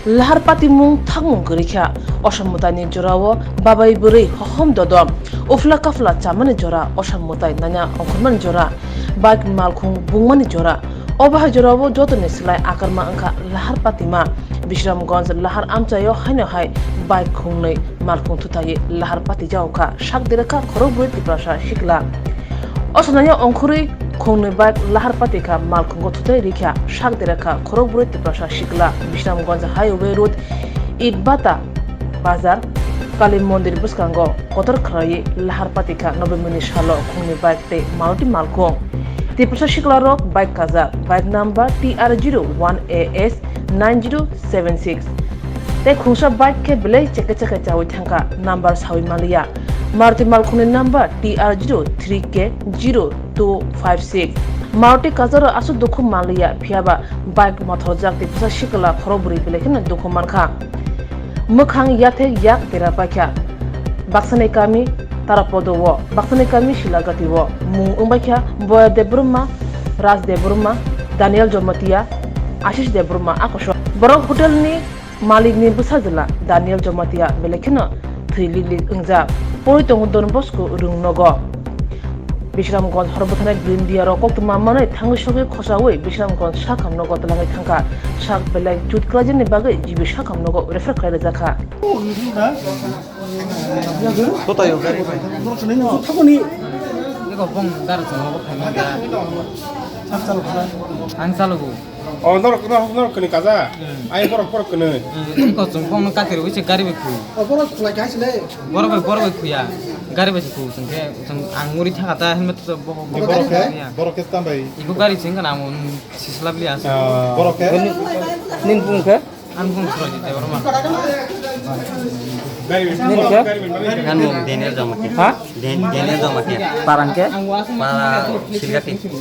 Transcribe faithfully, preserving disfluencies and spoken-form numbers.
Lahar patimung thangmung kwrwi kha. Osom mwtaini jorao babai bwrwi hohom dodom. Uphla kaphla chamani jora, osom mwtai naina ongkhormani jora. Bike malkhung bungmani jora. O bahai jorao jotoni slai akarma wngkha lahar patima. Bishramganj lahar amchaio haino hai bike khungnwi malkhung thuthawi lahar patijao kha. Sak dera kha khorokbrwi Tiprasa sikla. O sanaya ongkhorwi khungnwi bike lahar pati kha, malkhungo thutai rikha, sak dera kha khorokbrwi Tiprasa sikla. Bishramganj Highway Road, Itbata Bazar, Kali Mondir bwskango kotor khlaiwi lahar pati kha. November ni salo khungnwi bike tei Maruti malkhung. Tiprasa sikla rok bike kajak, bike number T R zero one A S nine zero seven six. Tei khungsa bike khe belai chekhe chekhe chawi thangkha, number sawi manliya. Maruti malkhungni number T R zero three K zero two five six. Maruti kajaro aswk dukhu manliya, phiyaba bike mothorjak tei bwsa sikla khorokbrwi belai kheno dukhu mankha. Mwkhang yathek yak dera paikha. Baksani kami Tarapodo o, baksani kami Silagati o, mung wngbaikha Boya Debbarma, Raj Debbarma, Daniel Jamatia, Ashish Debbarma akosor. Borok hotel ni malik ni bwsajwla Daniel Jamatia belai kheno thwi lik lik wngjak. Porwi tongo Don Bosco rung nogo. Bishramganj hor bwtharnai Green Diya rok koktwma manwi thangwi sogwi khosawi Bishramganj sakham nogo twlangwi thangkha. Sak belai chut kwlaijakni bagwi G B sakham nogo refer khlai rwjakha. Kotai o gari bai? Eko bong dar chwng obo phaimani da. Ang chalogo. O norok, norok, norok kwnwi kaja. Hmm. Ai borok, borok kwnwi. Hmm, eko chwng bongno katirwi se gari bai phu. O borok khulai kaisa le. Borok bai, borok bai phuya. Gari bai se phu chwng khe chwng ang muri thaka ta helmet to bo. Borok khe, borok khe tambai. Iko gari chwng kana amo sislabli as. Ah. Borok khe? Nin bung khe? Ang bung Surajit Debbarma. Nini khe? Ang bung Daniel Jamatia. Ha? Dan-, Daniel Jamatia. Parang khe? Para Silgati.